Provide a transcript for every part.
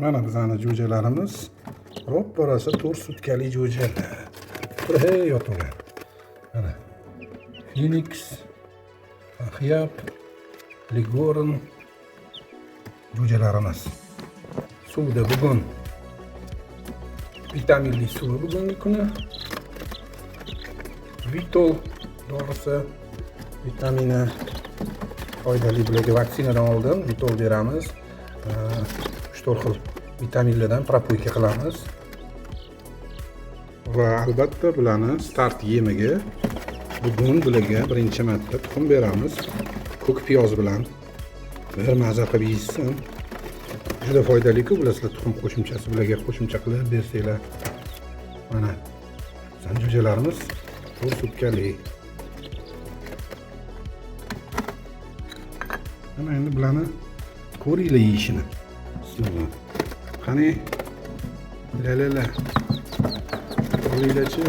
Mana bizani jo'jalarimiz roppa-rosa 4 sutkali jo'jalar. Hey yotaver. Mana Phoenix, Ahyap, Leghorn jo'jalarimiz. Suvda bugun vitaminli suvi bugungi kuni. Vitol dorisi vitamini foydali bularga vaksinadan oldin Vitol beramiz. 3-4 xil vitaminlardan propoyka qilamiz. Va albatta bularni start yemiga bugun bularga birinchi marta tuxum beramiz. Ko'k piyoz bilan bir maza qilib yeyishsin. Juda foydali-ku, bilasizlar, tuxum qo'shimchasi bularga qo'shimcha qilib bersanglar. Mana jo'jalarimiz 4 sutkali. Mana endi bularni ko'ringlar yeyishini. Bismillah. Qani? La la la. Olinglarchi.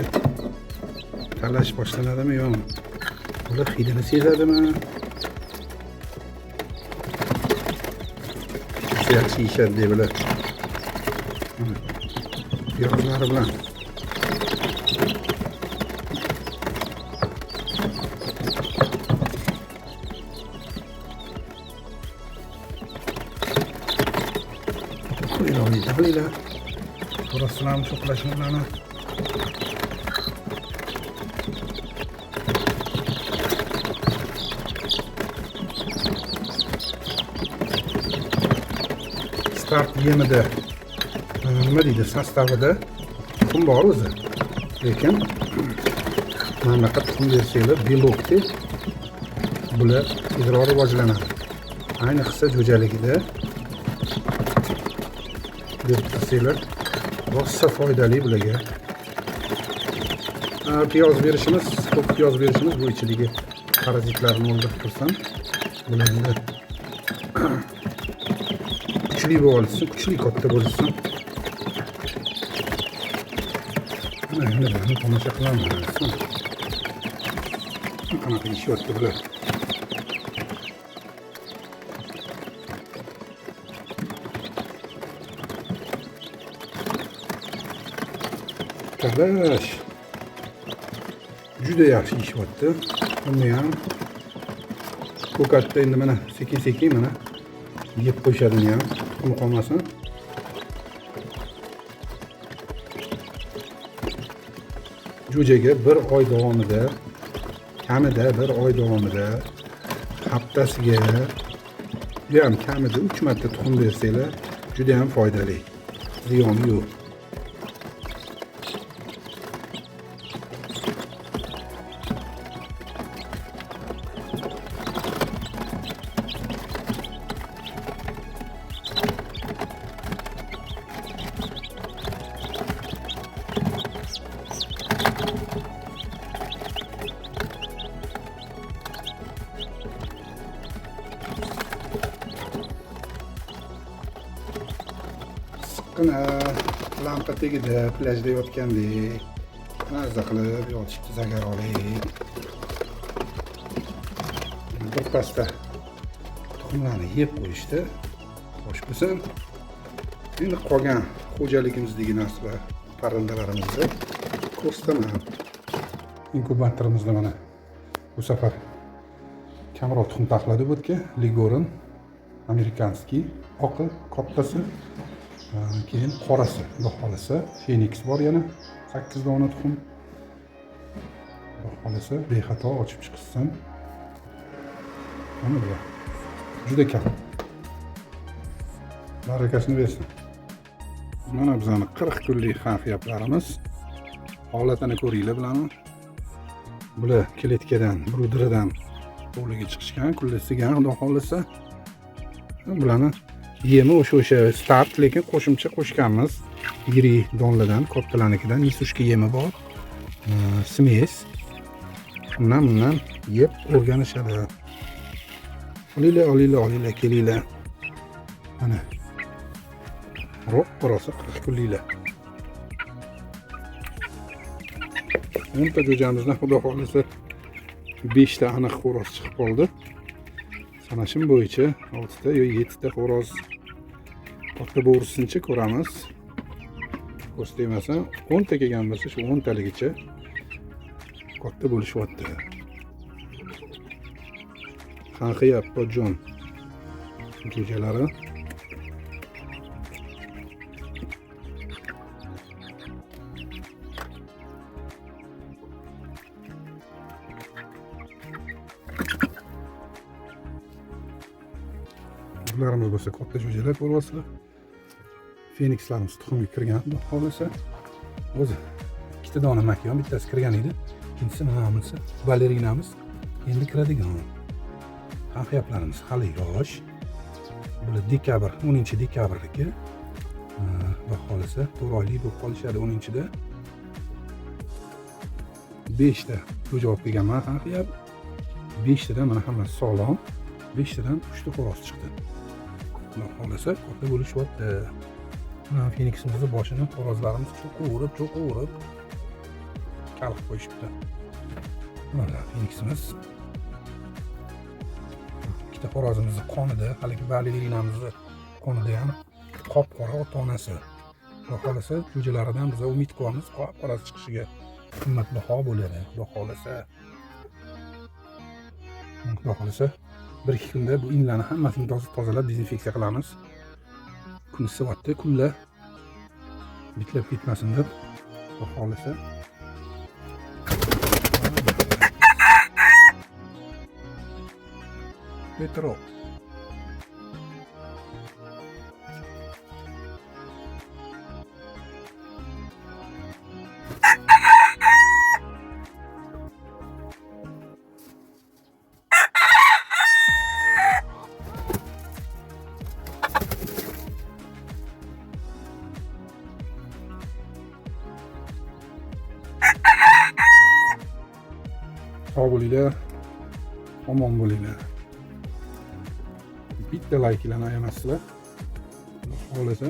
Talash boshlanadimi yo'qmi? Bular hidini sezadimi? Yaxshi yeyishadi deb bular. Piyozlari bilan. Olinglar, olinglar. Ko'rasizlarmi cho'qilashini bularni? Start yemida nima deydi, sostavida tuxum bor o'zi. Lekin mana bunaqa tuxum bersanglar, belokda bular tezroq rivojlanadi. Ayniqsa jo'jaligida berib tursanglar rosa foydali bularga. Piyoz berishimiz, ko'p piyoz berishimiz bu ichidagi parazitlarni o'ldirib tursin. Bular endi kuchli bo'lsin, kuchli katta bo'lsin. Mana endi bularni tomosha qilamiz. Qanaqa yeyishyapti bular. Talash juda yaxshi yeyishyapti. Buni ham ko'katda endi mana sekin-sekin mana yeb qo'yishadi uni ham, tuxum qolmasin. Jo'jaga bir oy davomida, kamida bir oy davomida haftasiga bu ham kamida 3 marta tuxum bersanglar juda ham foydali. Ziyoni yo'q. Lampa tagida plyajda yotgandek mazza qilib yotishibdi, zagar olib. Bir pasda tuxumlarni yeb qo'yishdi. Xo'sh bo'lsin. Endi qolgan xo'jaligimizdagi narsalar, parrandalarimizni ko'rsataman. Inkubatorimizda mana bu safar kamroq tuxum taxladi bu yerga. Leghorn, amerikanskiy, oqi, kattasi. Keyin qorasi, xudo xohlasa, Phoenix bor yana 8 dona tuxum. Xudo xohlasa bexato ochib chiqishsin. Mana bular. Juda kam. Barakasini bersin. Mana bizani 40 kunlik xafiyaplarimiz. Holatini ko'ringlar bularni. Bular kletkadan, bruderidan hovliga chiqishgan, kullasigan, xudo xohlasa. Bularni yemi o'sha start, lekin qo'shimcha qo'shganmiz. Yirik donlardan, kattalarnikidan nisushka yemi bor. Smes. Undan yeb o'rganishadi. Olinglar, olinglar, olinglar, kelinglar. Mana. Ro'p-rosa 40 kunliklar. 10 ta jo'jamizdan xudo xohlasa 5 ta aniq xo'roz chiqib qoldi. Sanashim bo'yicha 6 ta yo 7 ta xo'roz Katta bo'g'risincha ko'ramiz. Ko'z tegmasin, 10 ta kelgan bo'lsa, shu 10 taligicha katta bo'lishyapti. Xanxiya Pojon jo'jalari. Bularimiz bo'lsa katta jo'jalar ko'ryapsizlar. Fenikslarimiz tuxumga kirgan, xudo xohlasa. O'zi ikkita dona makyon, bittasi kirgan edi. Ikkinchisi mana bunisi balerinamiz endi kiradigan. Xanxiyaplarimiz hali yosh. Bular dekabr, 10-dekabrniki. Xudo xohlasa 4 oylik bo'lib qolishadi 10-da. 5 ta jo'ja olib kelganman xanxiyap. 5 tadan mana hammasi sog'lom. 5 tadan 3 ta xo'roz chiqdi. Xudo xohlasa katta bo'lishyapti. Mana feniksimizni boshini xo'rozlarimiz cho'qib kalxib qo'yishibdi. Mana feniksimiz. Ikkita xo'rozimizni qonida, haligi balerinamizni qonida ham qop-qora ota-onasi. Xudo xohlasa jo'jalaridan biz umid qilamiz, qop-qorasi chiqishiga qimmatbaho bo'ladi. Xudo xohlasa. Xudo xohlasa 1-2 kunda bu inlarni hammasini tozalab dezinfeksiya qilamiz. Kun isivyapti, kunlar bitlab ketmasin deb. Xudo xohlasa. Petro. Sog' bo'linglar, omon bo'linglar. Bitta layklarni ayamasizlar. Xudo xohlasa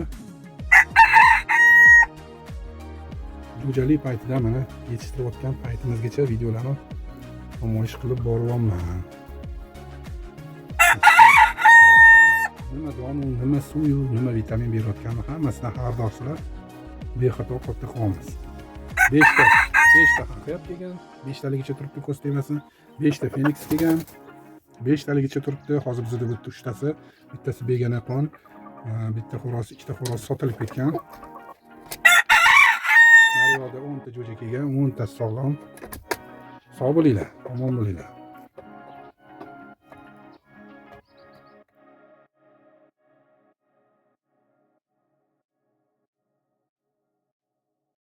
jo'jali paytida mana yetishtirayotgan paytimizgacha videolarni namoyish qilib boryapman. Nima donu, nima suv, nima vitamin berayotganini hammasidan xabardorsizlar. Bexato katta qilamiz. 5 ta xanxiyap kelgan, 5 taligicha turibdi, ko'z tegmasin. 5 ta feniks kelgan, 5 taligicha turibdi. Hozir bizda bitta 3 tasi, bittasi begona qon, bitta xo'roz, ikkita xo'roz sotilib ketgan. Naryoqda 10 ta jo'ja kelgan, 10 tasi sog'lom. Sog' bo'linglar, omon bo'linglar.